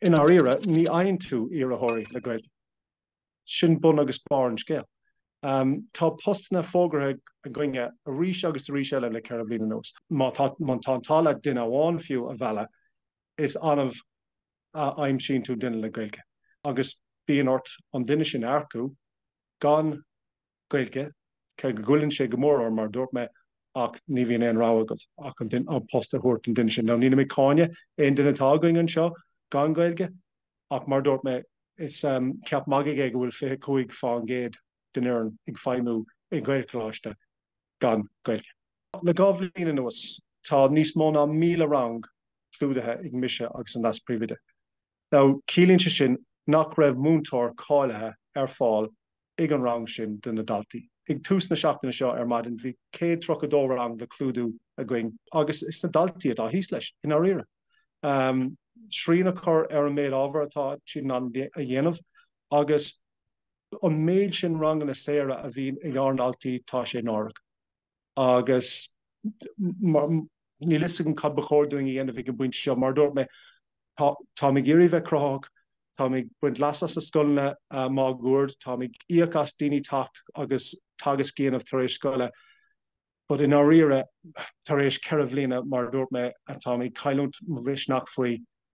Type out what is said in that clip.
I ndáiríre, ní fhaigheann tú iarrthóirí le Gaeilge. Sin bun agus barr an scéil. Tá postanna fógartha againne arís agus arís eile le 4 bliana anuas. Má tá an t-ádh leat duine amháin fiú a mhealladh, is annamh a aimsíonn tú duine le Gaeilge. Agus bíonn ort an duine sin a earcú gan Gaeilge, cé go gcoilleann sé go mór orm, mar a dúirt mé, ach ní bhíonn aon rogha agat ach an post a thabhairt don duine sin. Now, nílim ag cáineadh aon duine atá againn anseo gan Gaeilge, ach mar a dúirt mé, is ceap magaidh é go bhfuil 25% den fhoireann ag feidhmiú i nGaelcholáiste gan Gaeilge. Le 2 bhliain anuas, tá níos mó ná 1,000 rang clúdaithe ag mise agus an Leas-Phríomhoide. Now, ciallaíonn sé sin nach raibh múinteoir cáilithe ar fáil ag an rang sin do na daltaí. Ag tús na seachtaine seo ar maidin bhí 132 rang le clúdú againn agus is na daltaí atá thíos leis, i ndáiríre. Srian a chur ar an méid ábhair atá siad in ann a dhéanamh agus an méid sin ranganna saora a bhíonn ag ár ndaltaí, tá sé náireach. Agus níl fhios agam cad ba chóir dúinn a dhéanamh ag an bpointe seo. Mar a dúirt mé, táim ag iarraidh bheith cruthaitheach, táim ag baint leas as na scoileanna máguaird, táim ag íoc as daoine teacht agus teagasc a dhéanamh tar éis scoile. But i ndáiríre, tar éis 4 bhliana, mar a dúirt mé, táim ag cailliúint mo mhisneach faoi.